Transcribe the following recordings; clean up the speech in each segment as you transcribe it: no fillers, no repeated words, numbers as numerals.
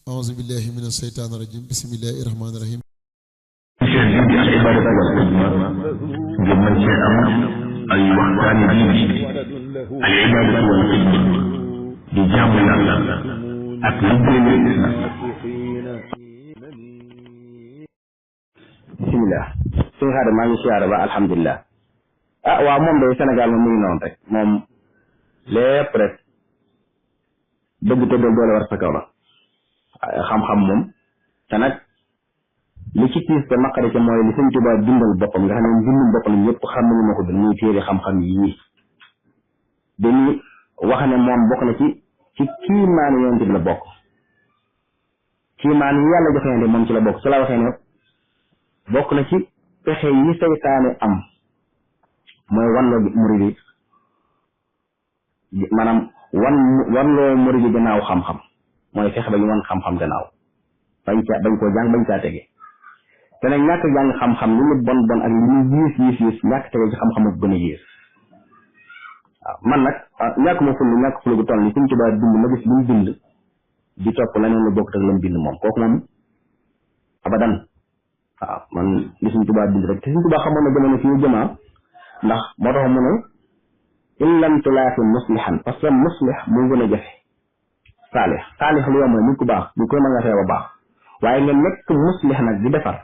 أعوذ بالله من الشيطان الرجيم بسم الله الرحمن الرحيم ay waxtaani diine al ibaadatu wal xidma di jaamu yàlla ak liggéeyal islam. bisimilah suñu xaar maa ngi siyaare ba alhamdulilah. ah waaw moom day Sénégal moom mu ngi noonu rek moom lépp rek dëgg te doole war sa kaw la xam-xam moom te nag li ci tiis te naqari ca mooy li Sëñ Tuubaa bindal boppam nga xam ne bindal boppam ñëpp xam nañu moo ko bind muy téere xam-xam yii dañuy wax ne moom bokk na ci kiimaani yonent bi la bokk kiimaan yi yàlla joxe yonent moom ci la bokk ci la waxee ne bokk na ci pexe yi seytaane am mooy wanloo muridi maanaam wanloo muridi gannaaw xam-xam mooy fexe ba ñu wan xam-xam gannaaw bañ koo jàng bañ caa tege te nag ñàkk jàng xam-xam li mu bon bon ak li mu yées ñàkk tege ci xam-xam ak gën a yées waaw man nag ñàkk ful gu toll ni Sëñ Tuubaa bind ma gis li mu bind di topp leneen lu bokk ak la mu bind moom kooku moom abadan waaw man li Sëñ Tuubaa bind rek te Sëñ Tuubaa xamoon na jamono fi ñu jëmaa ndax moo tax mu ne in lam tulaafi muslihan parce que muslih moo gën a jafe saalix lu yomb la nit ku baax ñu koy mën nga xew a baax waaye nga nekk muslih nag di defar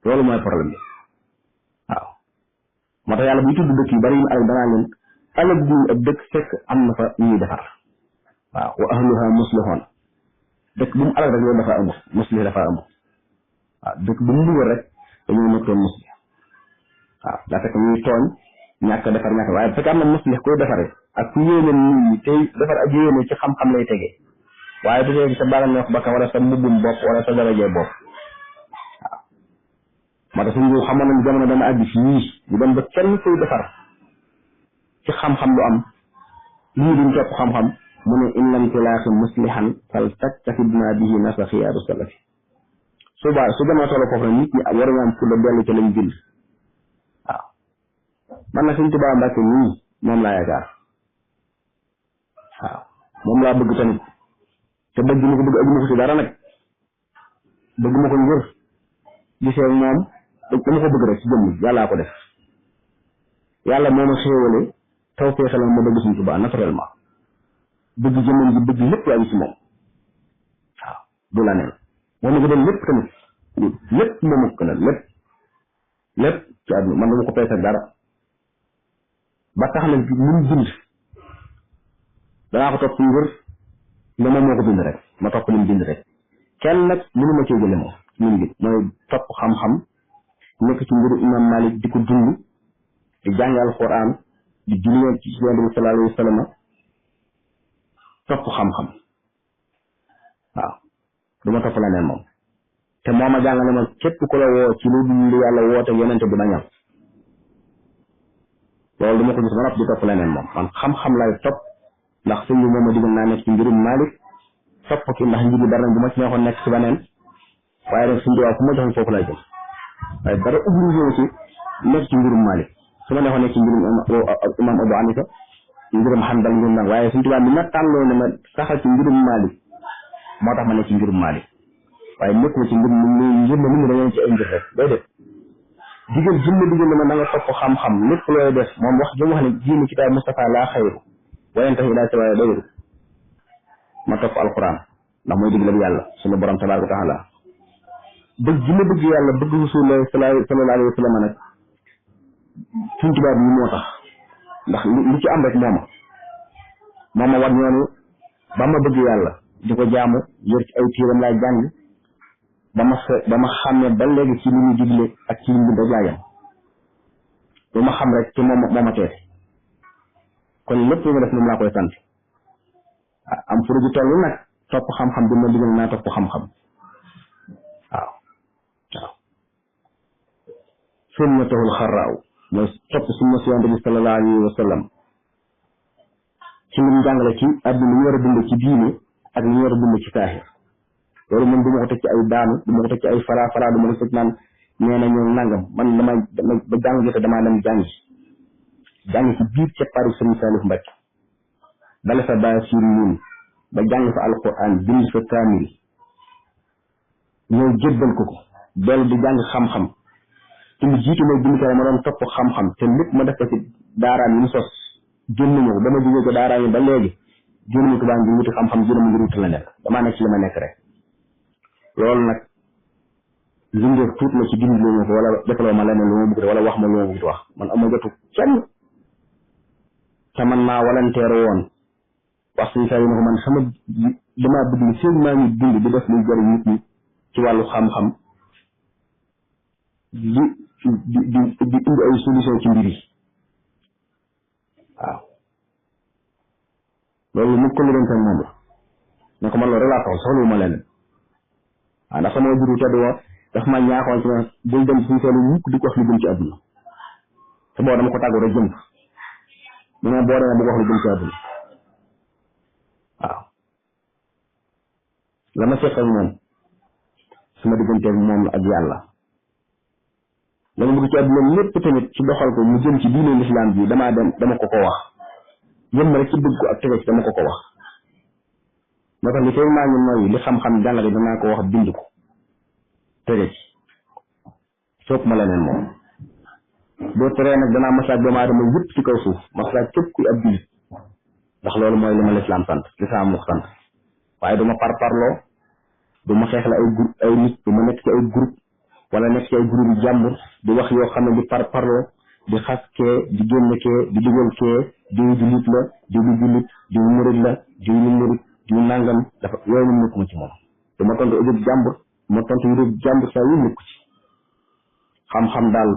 loolu mooy problème bi waaw moo tax yàlla buy tudd dëkk yu bari yu alal danaa leen alal bu ab dëkk fekk am na fa ñuy defar waaw wa ahluha muslihoon dëkk bu mu alal rek loolu dafa amul muslih dafa amul waaw dëkk bu mu dugal rek dañuy nekkoon muslih waaw daa fekk ñuy tooñ ñàkk defar ñàkk waaye bu fekkee am na muslih koy defare ak ku yéene nit ñi tey defar ak yéene ci xam-xam lay tegee waaye du tege sa baara neex bakkan wala sa mbubbum bopp wala sa darajee bopp waaw moo tax suñu xamoon nañ jamono dana àgg fii ñu dem ba kenn koy defar ci xam-xam lu am lii duñ topp xam-xam mu ne in lam tulaaxi muslihan fal taktafidna bihi nasa xiyaaru salafi su jamono toll foofu nag nit ñi war nga am fulla dellu ci lañ bind waaw man na Sëñ Tuubaa Mbàkke nii moom laa yaakaar waaw moom laa bëgg tamit te bëgg ma ko bëgg aju ma ko ci dara nag bëgg ma ko ngir gisee moom dama ko bëgg rek ci jëmm yàllaa ko def yàlla moo ma xéewale taw feexal ma bëgg Sëñ Tuubaa naturellement bëgg jëmmam ji bëgg lépp yaa ngi ci moom waaw du la neen moom ma ko doon lépp tamit lépp moom ma ko gënal lépp ci àdduna man dama ko peese dara ba tax na lu mu bind danaa ko topp ngir ne moom moo ko bind rek ma topp li mu bind rek kenn nag mënu ma cee jële moom min bi mooy topp xam-xam nekk ci mbiru imam Malik di ko dund di jàng alquran di julli ci Yonent bi sallallahu alayhi wa sallam topp xam-xam waaw du ma topp leneen moom te moo ma jàngale ma képp ku la woo ci lu dul yàlla woote yonente bi ma ñam loolu du ma ko gis ba noppi di topp leneen moom man xam-xam lay topp ndax sëñ bi moom ma digal naa nekk ci mbirum Malik topp ki ndax mbir yi bari nañ bu ma ci neexoon nekk ci beneen waaye rek suñu diwaan fu ma joxoon foofu lay jëm waaye dara obligé ci nekk ci mbirum Malik su ma neexoon nekk ci mbirum imam Abu Hanifa mbirum Hanbal mbirum nag waaye suñu diwaan bi ma tànnoo ne ma saxal ci mbirum Malik moo tax ma nekk ci mbirum Malik waaye nekk na ci mbir mi dañoo ci ay mbir rek day def digal ma na nga topp xam-xam lépp looy def moom wax ji mu wax ne diini kitaab Mustafa laa xayru wayantahi ilaa sawaaya dayru ma topp alquran ndax mooy digle bi yàlla sunu borom tabaaraka wa taala bëgg ji ma bëgg yàlla bëgg Rasulullah sallallahu alayhi wa sallam nag Sëñ Tuubaa bi moo tax ndax li ci am rek mooma war ñoonu ba ma bëgg yàlla di ko jaamu yor ci ay tiiram laay jàng ba ma xàmmee ba léegi ci li ñu digle ak ci li ñu bind rek lu ma xam rek ci moo ma teete kon lépp lu ma def moom laa koy sant am furu ji toll nag topp xam-xam bi ma digal naa topp xam-xam waaw sunnatahul xarraaw mooy topp sunna si Yonent bi sallallahu alayhi wa sallam ci li mu jàngale ci àdduna ñu war a dund ci diine ak ñu war a dund ci saaxir loolu man du ma ko teg ci ay daanu du ma ko teg ci ay fara du ma ko teg naan nee na ñoo nangam man dama ba jàng jotee damaa dem jàng ci biir ca Paris Sëriñ Saliou Mbacke dale fa bàyyi siir ñun ba jàng fa alquran bind fa kaamil ñëw jébbal ko dellu di jàng xam-xam te lu jiitu mooy bind kare ma doon topp xam-xam te lépp ma def ko ci daaraam yi mu sos génn ma ko ba ma jógee ko daaraam yi ba léegi génn ma ko baa ngir wuti xam-xam génn ma ngir wuti la nekk damaa nekk ci li ma nekk rek loolu nag lingeer tuut la ci dindi loo ma ko wala defaloo ma leneen lu ma bëgg wala wax ma lu ma bëgg wax man ama jotu kenn te man maa walanteer woon wax suñu saa yi ne ko man sama damaa bëgg ni feeg maa ngi dund di def luy jëriñ nit ñi ci wàllu xam-xam di indi ay solution ci mbir yi waaw loolu mu ko lu doon moom la ne ko man loolu rek laa taxaw soxlu ma leneen waaw ndax sama juru tedd woon daf ma ñaaxoon ci ne bul dem suñu seelu mukk di ko wax lu jëm ci àdduna te boo dama ko tàggu rek jëm mu ne boo demee bu ko wax lu jëm ci àdduna waaw la ma seq ak moom sama digganteeg moom ak yàlla la ma bëgg ci àdduna lépp tamit ci doxal ko mu jëm ci diine l'islam bi dama ko wax yëm rek ci bëgg ko ak tege ci dama ko wax moo tax li tey maa ngi noyyi li xam-xam jàngale danaa ko wax bind ko tege ci soog ma leneen moom boo teree nag danaa maslaak doomu aadama yëpp ci kaw suuf maslaak képp kuy ab jullit ndax loolu mooy li ma lislaam sant lislaam mu sant waaye du ma parparloo du ma xeex la ay nit du ma nekk ci ay groupe wala nekk ci ay groupe yu jàmbur di wax yoo xam ne di parparloo di xas kee di génn kee di dugal kee diw jullit la diw du jullit diw murid la diw lu murid diw nangam dafa yooyu mu nekk ma ci moom du ma tontu ëjëb jàmbur ma tontu yu dee jàmbur saa yu nekk ci xam-xam daal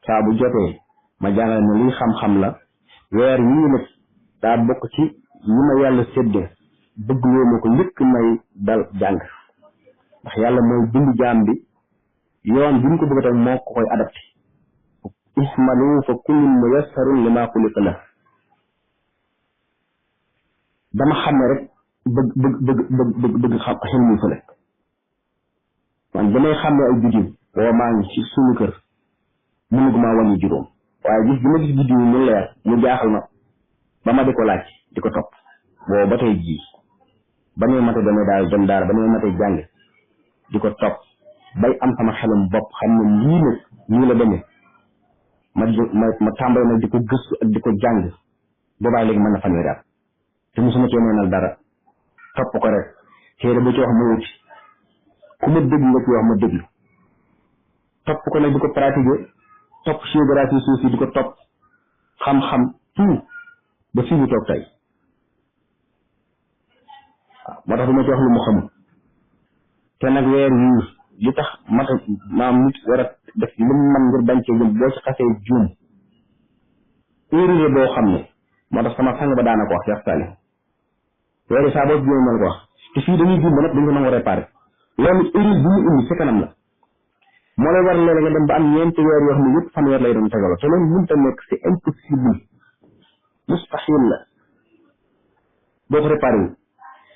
saa bu jotee ma jàngale ne lii xam-xam la weer yii nag daa bokk ci yi ma yàlla séddee bëgg loo ma ko njëkk may dal jàng ndax yàlla mooy bind jaam bi yoon bi ñu ko bëgg a teg moo ko koy adapté ismalu fa kullun muyassarun lima xuliqa la dama xam ne rek bëgg xam xel muy fële man damay xam ne ay biddiw boo maa ngi ci suñu kër mënuguma wàññi juróom waaye gis bi ma gis biddiw mu leer mu jaaxal ma ba ma di ko laaj di ko topp boo ba tey jii ba nee mate damay daal dem daara ba nee mate jàng di ko topp bay am sama xelum bopp xam ne lii nag nii la demee ma tàmbali nag di ko gëstu ak di ko jàng boobaa léegi mën na fanweeri at te musuma cee neenal dara topp ko rek téere bu ci wax ma wuti ku ma déglu nga ci wax ma déglu topp ko nag di ko pratiquer topp géographie suuf si di ko topp xam-xam tout ba fii ñu toog tey waaw moo tax du ma ci wax lu mu xamul te nag weer yii li tax mata maam nit war a def li mu mën ngir bañ cee jëm boo ci xasee juum erreur boo xam ne moo tax sama sang ba daana ko wax Cheikh Salih weer yi saa boo juum mën ko wax te fii dañuy juum ba nag dañ ko nangu réparé loolu erreur bi mu indi ci kanam la moo lay war léeg nga dem ba am ñeenti weer yoo xam ne yëpp fanweer lay doon tegaloo te loolu mënut a nekk c'est impossible mustahil la boo ko réparé wu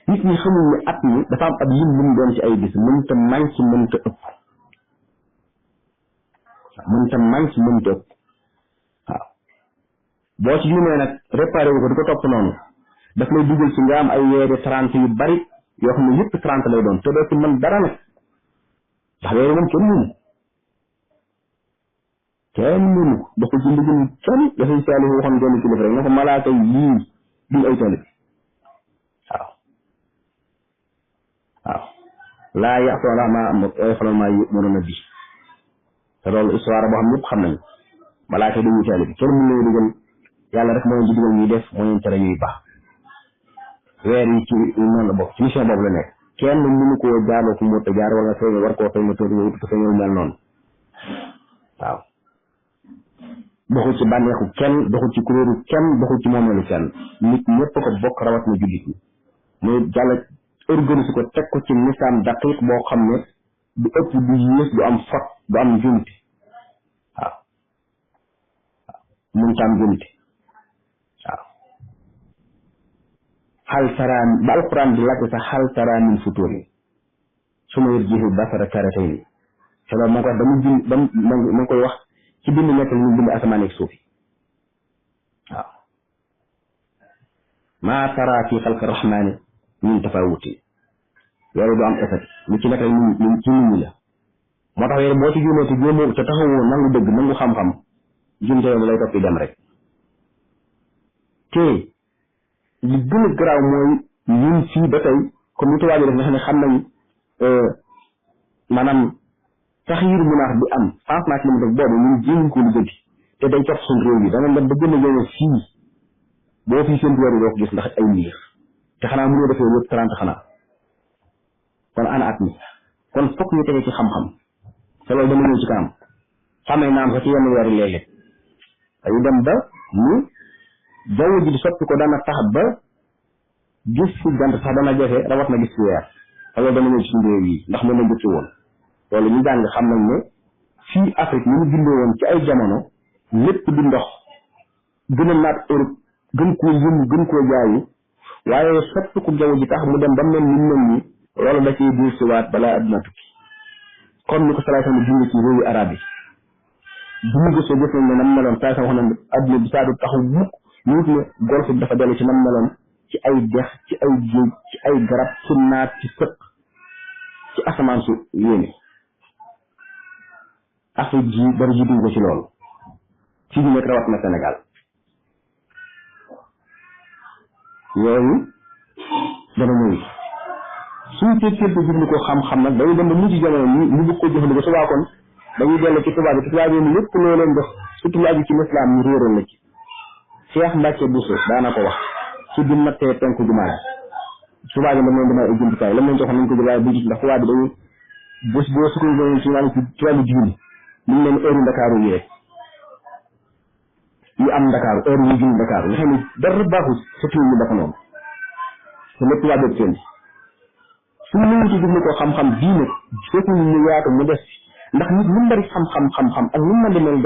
nit ñi xamul ne at mi dafa am ab lim lu mu doon ci ay bis mënta manqué mënta ëpp waaw boo ci limee nag réparé wu ko di ko topp noonu daf lay dugal ci nga am ay weeri 30 yu bari yoo xam ne yëpp 30 lay doon te doo ci mën dara nag ndax weeri moom kenn mënu da ko ci ndigul kenn dafay saali waxoon genn kilifa rek nga ko malaaka yii duñ ay talib waaw laa ya'tuuna maa yaf'aluuna maa yu'maruuna bi te loolu histoire boo xam ñëpp xam nañu malaaka yi dañuy taalibe kenn mën nañu digal yàlla rek moo leen di digal ñuy def moo leen tere ñuy baax weer yi ci noonu la bokk ci mission boobu la nekk kenn mënu koo jaaroo fu mu war a jaar wala nga war koo fay nga tóor nga wut ko feeñal mel noonu waaw doxul ci bànneexu kenn doxul ci kuréelu kenn doxul ci moomeelu kenn nit ñëpp ko bokk rawat na jullit ñi muy jàll organise ko teg ko ci nisaam daqiq boo xam ne du ëpp du yées du am fot du am njumte waaw mënta am njumte waaw xal taraan ba alquran di laajte sax xal taraan min futuuri su ma yarji'u basara karratayni te loolu moo ko wax damu bind ma ngi koy wax ci bind nekkal ñu bind asamaan ak suuf waaw maa tara fi xalqi rahmaani ñun tafawuti loolu du am effet lu ci nekk rek ñu ci nit ñi la moo tax yooyu boo ci juumee te jéemoo te taxawoo nangu dëgg nangu xam-xam jumte yow lay toppi dem rek te li gën a garaaw mooy ñun fii ba tey comme ni tubaab yi def nga xam ne xam nañ maanaam taxyiir munaax bi am changement climatique boobu ñun jéemuñ ko lijjanti te day cof suñ réew yi da nga dem ba gën a ñëw fii boo fii seen weer yi doo ko gis ndax ay niir te xanaa mënoo defee yëpp 30 xanaa kon ana at mi kon fokk ñu tege ci xam-xam te loolu dama ñëw ci kanam xamee naam sax ci yenn weer yi léeg-léeg dañu dem ba ñu jaww ji di soppi ko dana tax ba gis ci jant sax dana jafe rawat na gis ci weer te loolu dama ñëw ci suñu réew yi ndax mën na jëkki woon loolu ñu jàng xam nañ ne fii Afrique ñu bindoo woon ci ay jamono lépp di ndox gën a naat Europe gën koo yëngu gën koo jaayu waaye soppi ko jaww ji tax mu dem ba mel ni loolu da ciy diir si waat balaa adduna tukki comme ni ko salaay sama junne ci réewi arab yi bu ñu gëstoo gis nañ ne nam meloon salaay sama wax na adduna bi saa du taxaw mukk ñu wut ne golf bi dafa dellu ci nam meloon ci ay dex ci ay géej ci ay garab ci naat ci sëq ci asamaan su yéene Afrique ji dara ji ko ci loolu fii ñu nekk rawat na Sénégal yooyu dana ñëw suñu téetéer bi jublu ko xam-xam nag dañuy dem ba mujj jamono ñu bëgg ko jëfandikoo subaa kon dañuy dellu ci tubaab bi tubaab yi lépp loo leen def surtout lu aju ci lislaam ñu réeral la ci Cheikh Mbacke Bousso daana ko wax ci bi nattee penku jumaa ji tubaab yi dañ leen ay jumtukaay lam leen joxoon nañ ko jël waaye bu gis ndax tubaab bi dañuy boo sukkandiku ci wàllu ci wàllu julli ñu ngi leen heure Ndakaaru yi rek yi am Ndakaaru heure yi julli Ndakaaru nga xam ne dara baaxul sa tuur ñu dafa noonu te lépp tubaab bi seen suñu mënuti jublu ko xam-xam bii nag fekk ñu yaatu mu des ndax nit lu mu bari xam-xam ak lu mu mën di mel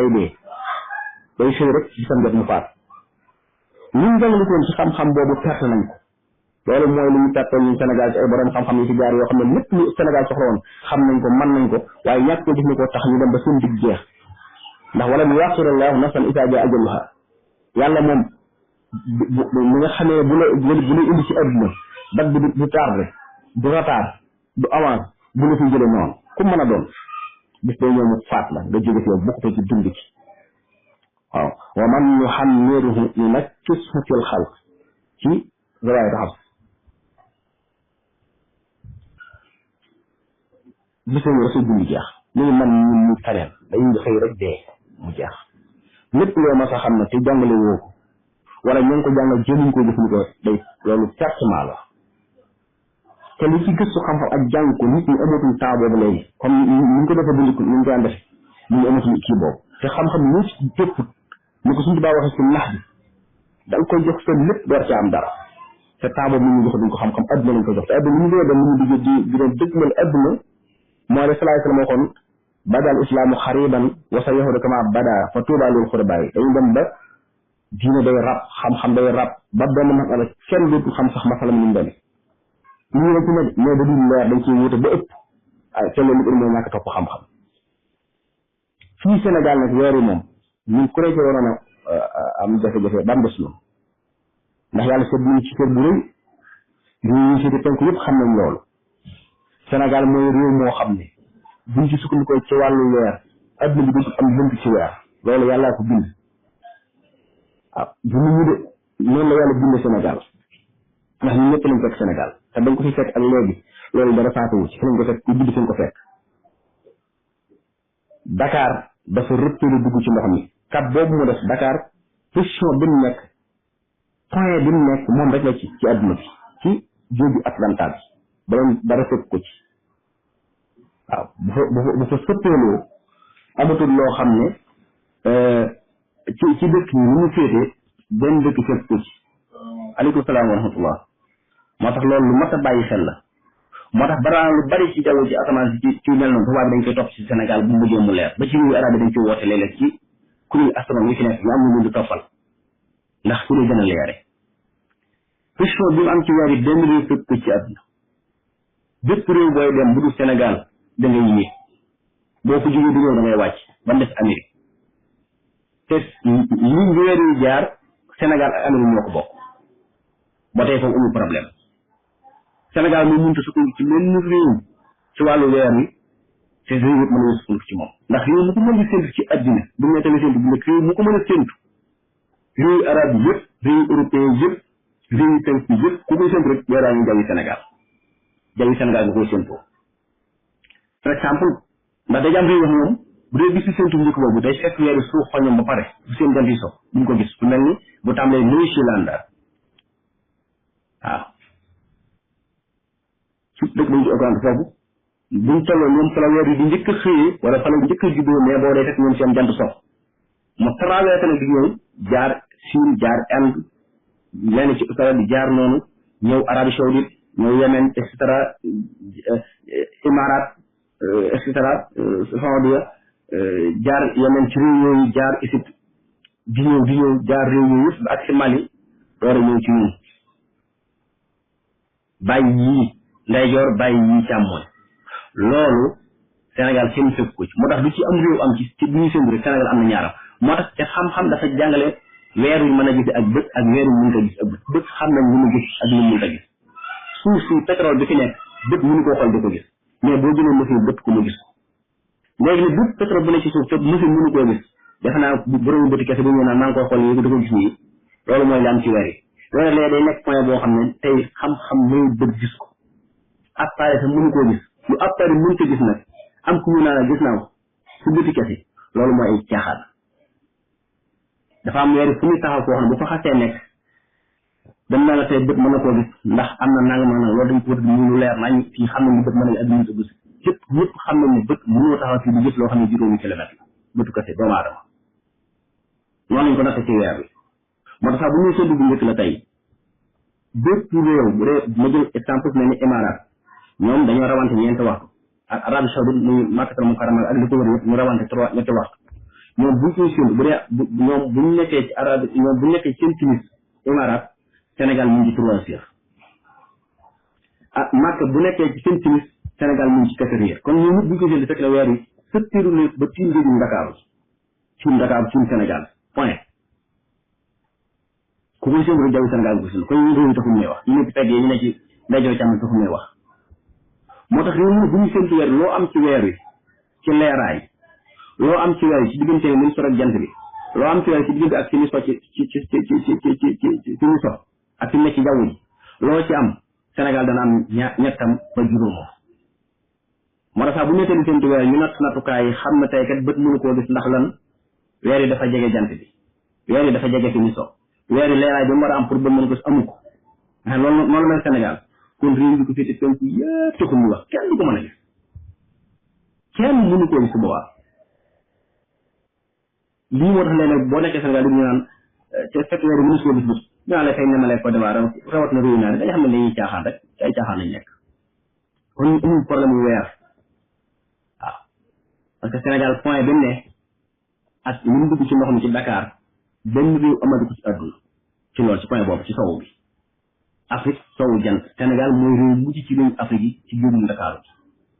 day xëy rek di sam jot mu faat ñun jàngalikoon ci xam-xam boobu perte nañ ko loolu mooy lu ñu pertoon ñu Sénégal ci ay borom xam-xam yi ci jaar yoo xam ne lépp lu Sénégal soxla woon xam nañ ko mën nañ ko waaye ñàkk ko jëfandikoo tax ñu dem ba seen digg jeex ndax wala yuaxirullahu nafsan izaa jaa ajaluha yàlla moom mi nga xamee bu lay indi ci adduna dat bi du tardé du retard du avance bu la fi jëlee noonu ku mën a doon bis day ñëw mu faat la nga jóge fi yow bokkutoo ci dund ci waaw wa man yuhammiruhu yunakkishu fil xalq ci riwaaya taxaw bis nañu rek sa dund jeex ñu ngi man ñun ñu taneel dañuy xëy rek dee mu jeex lépp loo ma sa xam ne te jàngale woo ko wala ñu ngi ko jàngal jëluñ ko jëfandikoo day loolu pertement la te li ci gëstu xam-xam ak jàng ko nit ñi amatul temps boobu léegi comme ni ñu ko defee dund ni ñu ko daan def ñu ngi amatul kii boobu te xam-xam ñu ci jëpp ni ko suñu tubaab waxee ci nax bi da nga koy jox sa lépp door ci am dara te temps boobu nit ñi jox duñ ko xam-xam adduna lañ ko jox te adduna ñu ngi dem ñu digg di doon dëgmal adduna mooy salaay salaam waxoon badal islaamu xariban wa sa yahudu kama bada fa tuuba lil xurbaay dañu dem ba diine day rab xam-xam day rab ba benn masala kenn dootul xam sax masala mu ñu demee ñu ngi ci ne mais da dul leer dañ ciy wute ba ëpp ay te loolu mooy ñàkk topp xam-xam fii Sénégal nag weer yi moom ñun ku nekk waroon a am jafe-jafe ba mu des ñoom ndax yàlla seet ñu ci kër bu rëy réew yi seeti penku yëpp xam nañ loolu Sénégal mooy réew moo xam ne buñ ci sukkandikoo ci wàllu weer adduna bi dootul am lënt ci weer loolu yàllaa ko bind waaw bindu ñu de noonu la yàlla bind Sénégal ndax ñun ñëpp lañ fekk Sénégal te dañ ko fi fekk ak léegi loolu dara saatuwu ci fi lañ ko fekk ku judd fi nga ko fekk Dakar dafa rëppeelu dugg ci ndox mi kat boobu mu def Dakar position bi mu nekk point bi mu nekk moom rek la ci adduna bi ci géeju Atlanta bi beneen dara fekk ko ci waaw bu fa sëppeeloo amatul loo xam ne ci dëkk yi ni mu féete benn dëkk fekk ko ci aleykum salaam wa rahmatullah moo tax loolu lu mat a bàyyi xel la moo tax baraan lu bari ci jaww ji asamaan si ci mel noonu tubaab bi dañ koy topp ci Sénégal bu mujjee mu leer ba ci réewu arab bi dañ koy woote léeg-léeg ci kuréel astronome yi fi nekk ñu am ñu di toppal ndax ku lay gën a leere position bi mu am ci weer yi benn réew fekk ko ci àdduna bépp réew booy dem bu dul Sénégal da ngay yéeg boo ko jógee di ñëw da ngay wàcc ba des Amérique te li weer yi jaar Sénégal ak Amérique ñoo ko bokk ba tey foofu amul problème Sénégal moo mënta sukkandiku ci benn réew ci wàllu weer wi te réew yëpp mën a sukkandiku ci moom ndax réew mu ko mën a séntu ci àddina bu ñu nee tamit séntu bu nekk réew mu ko mën a séntu réew arab yi yëpp réew européen yëpp réew yi penk yëpp ku koy séntu rek weeraa ngi jaww Sénégal nga koy séntoo par exemple ndax day am réew wax moom bu dee bisu séntu njëkk boobu day fekk weeru suuf xoñam ba pare bu seen jant yi so duñ ko gis lu mel ni bu tàmbalee New Zealand waaw su dëkk dañ ci occurrence foofu buñ tolloo ñoom fa la weer yi di njëkk a xëyee wala fa la njëkk a juddoo mais boo day fekk ñoom seen jant sox mu traversé nag di ñëw jaar Chine jaar Inde lenn ci Australie di jaar noonu ñëw Arabie Saoudite ñëw Yémen et cetera Émirats et cetera Saoudia jaar Yémen ci réew yooyu jaar Égypte di ñëw jaar réew yooyu yëpp ak ci Mali door a ñëw ci ñun bàyyi yii ndeyjoor bàyyi yii càmmooñ loolu Sénégal kenn fekk ko ci moo tax du ci am réew am ci bu ñu séntu rek Sénégal am na ñaaram moo tax te xam-xam dafa jàngale weer yu mën a gis ak bët ak weer yu mënut a gis ak bët xam nañ lu mu gis ak lu mu mënut a gis suuf si pétrole bi fi nekk bët mënu koo xool di ko gis mais boo jëlee machine bët ko mu gis ko léegi nag bët pétrole bu nekk ci suuf te machine mënu koo gis defe naa borom bëti kese bu ñëw naan maa ngi koy xool yooyu da ko gis nii loolu mooy li am ci weer yi weer léegi day nekk point boo xam ne tey xam-xam mooy bët gis ko appareil sax mënu koo gis lu appareil mënut a gis nag am ku ñu naan gis naa ko su bëti kese loolu mooy ay caaxaan dafa am weer fu muy taxaw foo xam ne bu fa xasee nekk dem na la tey bët mën na koo gis ndax am na nangam nag loolu dañ ko war a mu lu leer nañ fii xam nañ ni bët mën nañ ak mënut a gis yëpp ñëpp xam nañ ne bët mënoo taxaw fii di gis loo xam ne juróomi kilomètre la bëtu kese doomu aadama noonu lañ ko natt ci weer bi moo tax sax bu ñuy séddu bu njëkk la tey bépp réew bu dee ma jël exemple mel ni Émirats ñoom dañoo rawante ñeenti waxtu ak Arabie Saoudite muy Makkatal Mukarrama ak li ko wër yëpp ñu rawante ñetti waxtu ñoom buñ koy séntu bu dee ñoom buñ nekkee ci Arabie ñoom buñ nekkee seen timis Émirats Sénégal mu ngi ci 3 heures ah Makka bu nekkee ci seen timis Sénégal mu ngi ci 4 heures kon ñun ñëpp buñ ko séntu fekk na weer yi sëttiru ne ba tiim géejum Dakar tiim Sénégal point ku koy séntu rek jaww Sénégal ko kon ñu réew yi taxul may wax ñu nekk pegg yi ñu ne ci ndeyjoor càmm taxul may wax moo tax réew mi bu ñu séntu weer loo am ci weer wi ci leeraay loo am ci weer wi ci diggante ni mu sor ak jant bi loo am ci weer ci diggante ak ci ni so ci ni so ak ci nekk ci jaww ji loo ci am Sénégal dana am ñettam ba juróom moo tax sax bu nekkee di séntu weer ñu nattukaay yi xam na tey kat bët mënu koo gis ndax lan weer yi dafa jege jant bi weer yi dafa jege fi ni so weer yi leeraay bi mu war a am pour ba mën ko amu ko loolu noonu mel Sénégal kon réew bi ko féete penku yëpp taxul ñu wax kenn du ko mën a gis kenn mënu koo gis su boobaa lii moo tax léeg-léeg boo nekkee Sénégal di ñu naan te fekk weer yi mënu koo gis bés ñu naan la fay nemalee ko débat rawat na réew naa ne dañu xam ne dañuy caaxaan rek ci ay caaxaan lañ nekk kon ñu amul problème yu weer waaw parce que Sénégal point bi mu ne ak li mu dugg ci ndox mi ci Dakar benn réew amatu ko ci àdduna ci loolu ci point boobu ci sowu bi Afrique sowu jant Sénégal mooy réew mujj ci réew Afrique yi ci géejum Dakar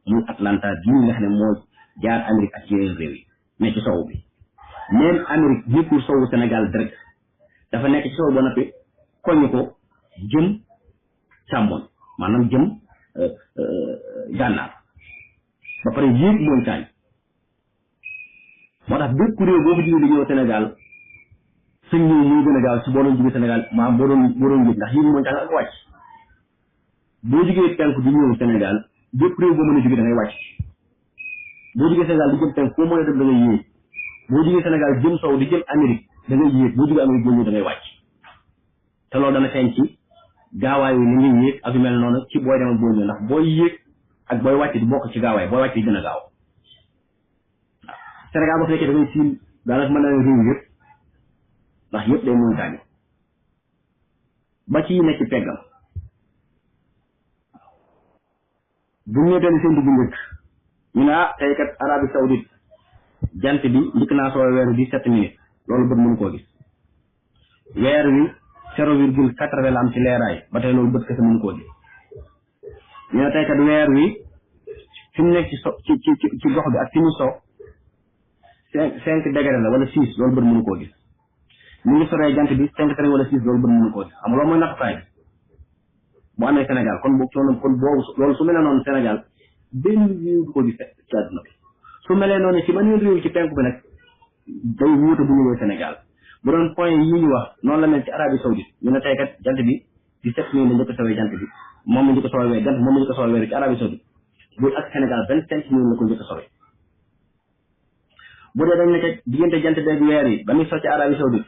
muy Atlanta bii nga xam ne moo jaar Amérique ak yeneen réew yi mais ci sowu bi même Amérique nekkul sowu Sénégal direct dafa nekk ci sowu ba noppi koñu ko jëm càmmoñ maanaam jëm gànnaar ba pare yéeg montagne moo tax bépp réew boo ko jógee di ñëw Sénégal sëñ ñëw muy gën a gaaw si boo doon jógee Sénégal maanaam boo doon yéeg ndax yéeg montagne ak wàcc boo jógee penku di ñëw Sénégal bépp réew boo mën a jógee da ngay wàcc boo jógee Sénégal di jëm penku foo mën a dem da ngay yéeg boo jógee Sénégal jëm sow di jëm Amérique da ngay yéeg boo jógee Amérique boo ñëw da ngay wàcc te loolu dana feeñ ci gaawaayu li ngay yéeg ak yu mel noonu ci booy dem ak booy ñëw ndax booy yéeg ak booy wàcc di bokk ci gaawaay booy wàcc di gën a gaaw waaw Sénégal boo fekkee da ngay siin daanaka mën na réew yëpp ndax yëpp day montagne ba ci nekk ci peggam bu ñu nee seen dugub njëkk ñu ne tey kat Arabie Saoudite jant bi njëkk naa soo weer wi 17 minutes loolu bët mënu koo gis weer wi 0,80 la am ci leeraay ba tey loolu bët kese mënu koo gis ñu ne tey kat weer wi fi mu nekk ci gox bi ak fi mu so 5 degré la wala 6 loolu bët mënu koo gis ñu ngi soree jant bi 5 degré wala 6 loolu bët mënu koo gis xam nga loolu mooy nattukaay bu amee Sénégal kon boobu loolu su mel noonu Sénégal benn réew du ko gis ci àdduna bi su melee noonu ci beneen réew ci penku bi nag day wuute bu ñëwee Sénégal bu doon point yi ñu wax noonu la mel ci Arabie Saoudite ñu ne tey kat jant bi 17 minutes la njëkk a sowee jant bi moom la njëkk a sowee weer jant moom la njëkk a sowee weer ci Arabie Saoudite bu ak Sénégal 25 minutes la ko njëkk a sowee bu dee dañ ne kat diggante jant beeg weer yi ba muy so ci Arabie Saoudite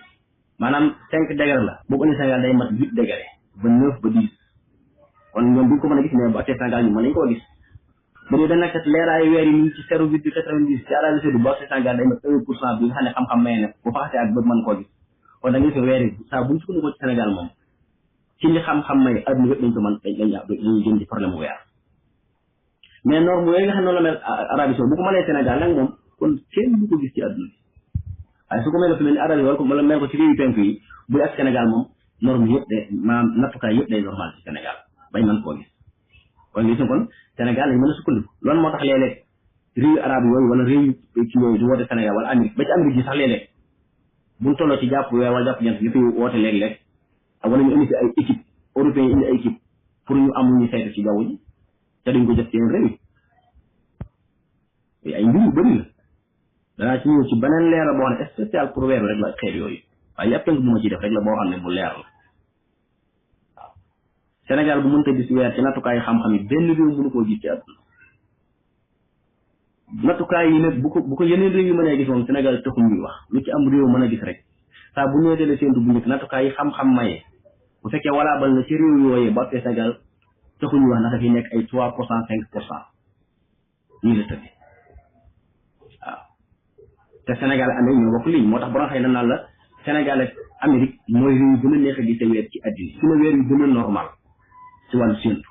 maanaam 5 degré la boobu indi Sénégal day mat 8 degré ba 9 ba 10 kon ñoom duñ ko mën a gis mais bu accès Sénégal ñu mën nañ koo gis bu dee dañ ne kat leeraayu weer yi ñu ngi ci 0,90 ci Arabie Saoudite bu accès Sénégal day mat 1% bi nga xam ne xam-xam may na bu fa xasee ak bët mën koo gis kon da nga gis weer yi saa buñ sukkandikoo ci Sénégal moom ci li xam-xam may adduna yëpp dañ ko mën dañuy jëm ci problème weer mais norme yooyu nga xam ne noonu la mel Arabie Saoudite bu ko mënee Sénégal nag moom kon kenn du ko gis ci adduna bi waaye su ko mel ne fi mel ni Arabie wala mel ko ci réewu penku yi buy ak Sénégal moom norme yëpp day maanaam nattukaay yëpp day normal ci Sénégal bañ mën koo gis kon gis nga kon Sénégal lañ mën a sukkandiku loolu moo tax léeg-léeg réewu arabe yooyu wala réew ci yooyu di woote Sénégal wala Amérique ba ci Amérique gi sax léeg-léeg buñ tolloo ci jàpp weer wala jàpp jant ñu fiy woote léeg-léeg wala ñu indi fi ay équipe européen yi indi ay équipe pour ñu am ñu saytu ci jaww ji te duñ ko jëf ci yeneen réew yi ay mbir yu bëri la danaa ci ñëw ci beneen leer la boo xam ne spécial pour weeru rek la xeet yooyu waaye yëpp tënk bu ma ciy def rek la boo xam ne bu leer la waaw Sénégal bu mënta gis weer ci nattukaayu xam-xam yi benn réew mënu koo gis ci àdduna nattukaay yi nag bu ko yeneen réew yi mën a gis moom Sénégal taxul ñuy wax lu ci am réew mën a gis rek saa bu ñëwee tele séentu bu njëkk nattukaay yi xam-xam maye bu fekkee walaabal na ci réew yooyee ba tey Sénégal taxul ñuy wax ndax dafay nekk ay 3% 5% nii la tëdd waaw te Sénégal amee ñoo bokk ligne moo tax borom xëy na naan la Sénégal ak Amérique mooy réew yu gën a neex a gis weer ci àddina su ma weer yu gën a normal ci wàllu séentu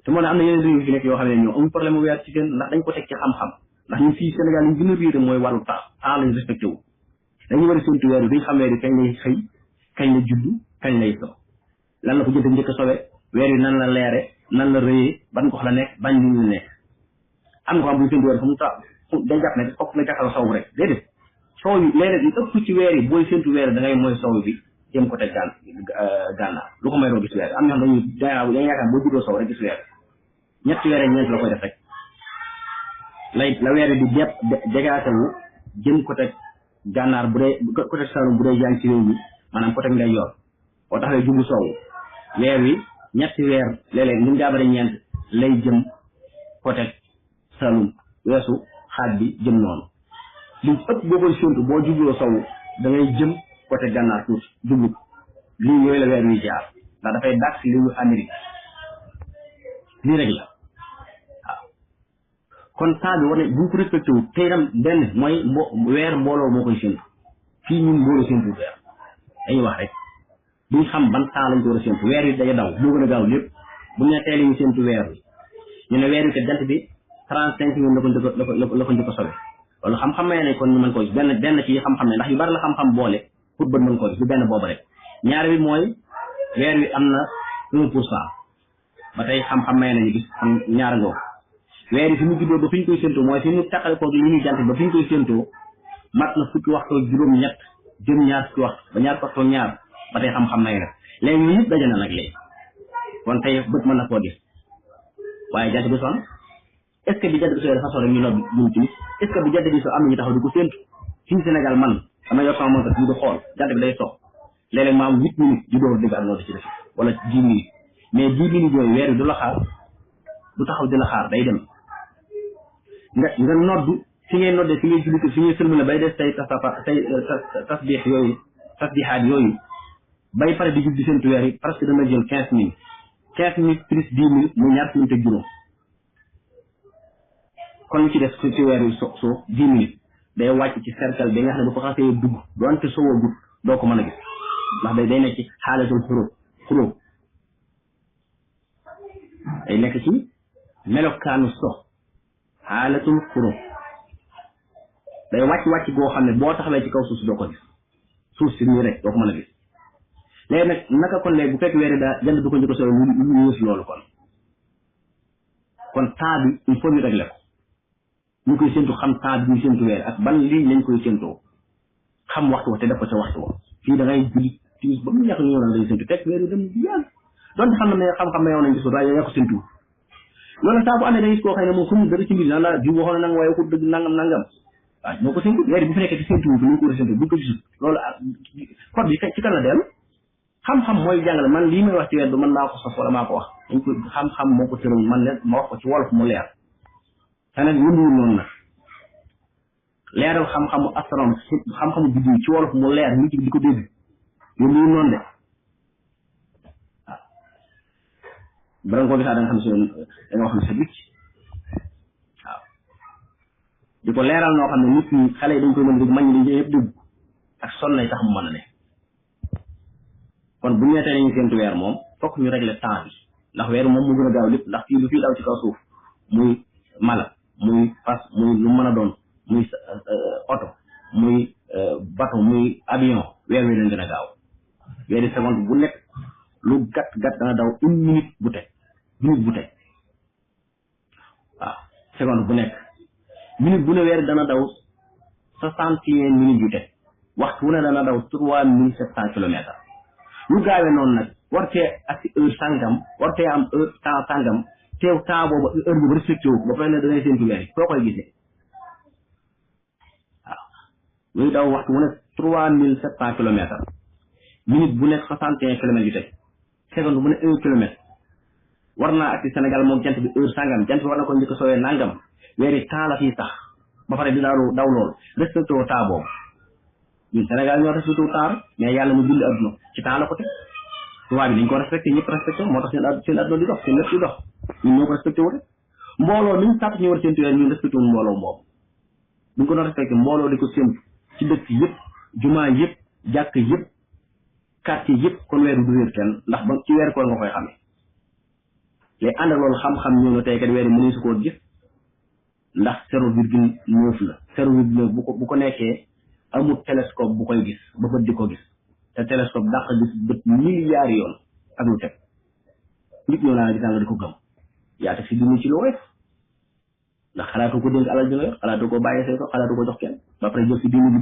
te moo ne am na yeneen réew yu fi nekk yoo xam ne ñoo amul problème weer ci gën ndax dañ ko teg ci xam-xam ndax ñun fii Sénégal ñu gën a réere mooy wàllu temps lañ respecté wu dañu war a séentu weer yi duñ xam weer yi kañ lay xëy kañ la juddu kañ lay so lan la ko jënte njëkk a sowe weer yi nan la leere nan la rëyee ban gox la nekk bañ li ñu nekk am nga xam bu ñu séentu weer fu mu ta day jàpp ne fokk nga jàkkal sow rek déedéet sow yi léeg-léeg li ëpp ci weer yi booy séentu weer da ngay mooy sow bi jëm côté gànnaar lu ko may doo gis weer am na xam dañuy yaakaar boo juddoo sow rek gis weer ñetti weer ñeent la koy def rek la weer yi di dégaase wu jëm côté gànnaar bu dee côté Saloum bu dee jàng ci réew mi maanaam côté ngay yor boo taxawee jublu soowu weer wi ñetti weer léeg-léeg ñu jaabare ñeent lay jëm côté Saloum weesu xaaj bi jëm noonu li ëpp boo koy séntu boo jubloo soowu da ngay jëm côté gànnaar tuuti jublu lii yooyu la weer wi jaar ndax dafay dàq si li ñu Amérique lii rek la waaw kon temps bi war ne buñ ko respecté wu te itam benn mooy weer mbooloo moo koy séntu fii ñun mbooloo séntu weer dañuy wax rek duñ xam ban temps lañ ko war a séntu weer yi day daw moo gën a gaaw lépp bu ñu ne teel ñu séntu weer wi ñu ne weer wi kat jant bi 35 minutes la ko njëkk a sobe loolu xam-xam may ne kon ñu mën koo gis benn ci xam-xam ne ndax yu bari la xam-xam boole pour bët mën koo gis du benn boobu rek ñaar bi mooy weer wi am na 1% ba tey xam-xam may nañu gis kon ñaar ngoo weer yi fi mu juddoo ba fi ñu koy séntoo mooy fi mu taqale ko li ñuy jant ba fi ñu koy séntoo mat na fukki waxtu juróom-ñett jëm ñaar fukki waxtu ba ñaar waxtu ñaar ba tey xam-xam may na léegi ñu yëpp daje na nag léegi kon tey bët mën na koo gis waaye jant bi son est-ce que bi jant bi soo dafa sore ñu nodd ñu ci est-ce que bi jant bi soo am na ñu taxaw di ko séntu fii Sénégal man dama yor sama montre ñu di xool jant bi day sox léeg-léeg ma am 8 minutes di door dégg ak nodd ci def wala 10 minutes mais 10 minutes yooyu weer bi du la xaar du taxaw di la xaar day dem nga nodd fi ngay noddee fi ngay julli fi ngay sëlmale bay def say tasbix yooyu tasbixaat yooyu bay pare di jub di séntu weer yi presque dana jël 15 minutes plus 10 minutes muy ñaar minutes ak juróom kon lu ci def ci weer yi suuf 10 minutes day wàcc ci cercle bi nga xam ne bu ko xasee dugg doonte sowoo gut doo ko mën a gis ndax day nekk ci xaalatul xuróom day nekk ci melokaanu sox xaalatul xuróom day wàcc goo xam ne boo taxawee ci kaw suuf si doo ko gis suuf si nii rek doo ko mën a gis léegi nag naka kon léegi bu fekk weer yi daa jant du ko njëkk a solo lu yées loolu kon temps bi il faut ñu régler ko ñu koy séntu xam temps bi ñu séntu weer ak ban ligne lañ koy séntoo xam waxtu wa te def ko ca waxtu wa fii da ngay julli timis ba mu ñàkk ñëw na day séntu teg weer yi dem di yàgg donte xam na ne xam-xam yow nañ gis ko waaye yow yaa ko séntu loolu saa bu amee da gis koo xam ne moom xamul dara ci mbir naan la jiw waxoon na nanga waaye ko dëgg nangam waaw moo ko séntu weer yi bu fi nekkee ci séntu fi ñu ko war a séntu buñ ko gisul loolu code bi ci kan la dellu xam-xam mooy jàngale man lii may wax ci weer du man maa ko sos wala maa ko wax dañ ko xam-xam moo ko tëral man leen ma wax ko ci wolof mu leer te nag yënduwul noonu nag leeral xam-xamu astronome xam-xamu biddiw ci wolof mu leer nit di ko dégg yënduwul noonu de waaw bala nga ko gisaa da nga xam ne da nga wax ne sa bicc waaw di ko leeral noo xam ne nit ñi xale yi dañ koy mën dégg mag ñi dañ yëpp dégg ak sonn nay tax mu mën a ne kon bu ñu nee tey dañuy séntu weer moom fokk ñu régler temps bi ndax weer moom mu gën a gaaw lépp ndax fii lu fii daw ci kaw suuf muy mala muy fas muy lu mën a doon muy oto muy bateau muy avion weer wi leen gën a gaaw weeri seconde bu nekk lu gàtt dana daw une minute bu teg waaw seconde bu nekk minute bu ne weer dana daw 61 minutes yu teg waxtu wu ne dana daw 3700 kilomètres lu gaawee noonu nag war cee ak heure sàngam war cee am heure temps sàngam teew temps boobu heure boobu respecté wu ba pare ne da ngay séntu weer yi foo koy gisee waaw luy daw waxtu wu nekk 3700 kilomètres minute bu nekk 61 kilomètres yu teg seconde bu ne 1 kilomètre war naa ak ci Sénégal moom jant bi heure sàngam jant bi war na ko njëkk a soowee nangam weer yi temps la fii sax ba pare di daw loolu respecté wu temps boobu ñun Sénégal ñoo respecté wu temps mais yàlla mu bind adduna ci temps la ko teg tubaab bi dañ ko respecté ñëpp respecté moo tax seen adduna di dox seen lépp di dox ñun ñoo ko respecté wu rek mbooloo mi ñu sàtt ñu war séntu weer ñun respecté wu mbooloo moom buñ ko doon respecté mbooloo di ko séntu ci dëkk yëpp jumaa yëpp jàkk yëpp quartier yëpp kon weeru du réer kenn ndax ba ci weer koor nga koy xamee léegi ànd ak loolu xam-xam ñëw na tey kat weer yi mënees su koo gis ndax 0,9 la 0,9 bu ko nekkee amul télescope bu koy gis ba bët di ko gis te télescope dàq gis bët milliards yoon ak lu teg nit ñëw naa gis nga di ko gëm yaa teg si dund ci lu woyof ndax xalaatu ko dénk alal ji nga yor xalaatu ko bàyyi say ko xalaatu ko jox kenn ba pare jël si dund bi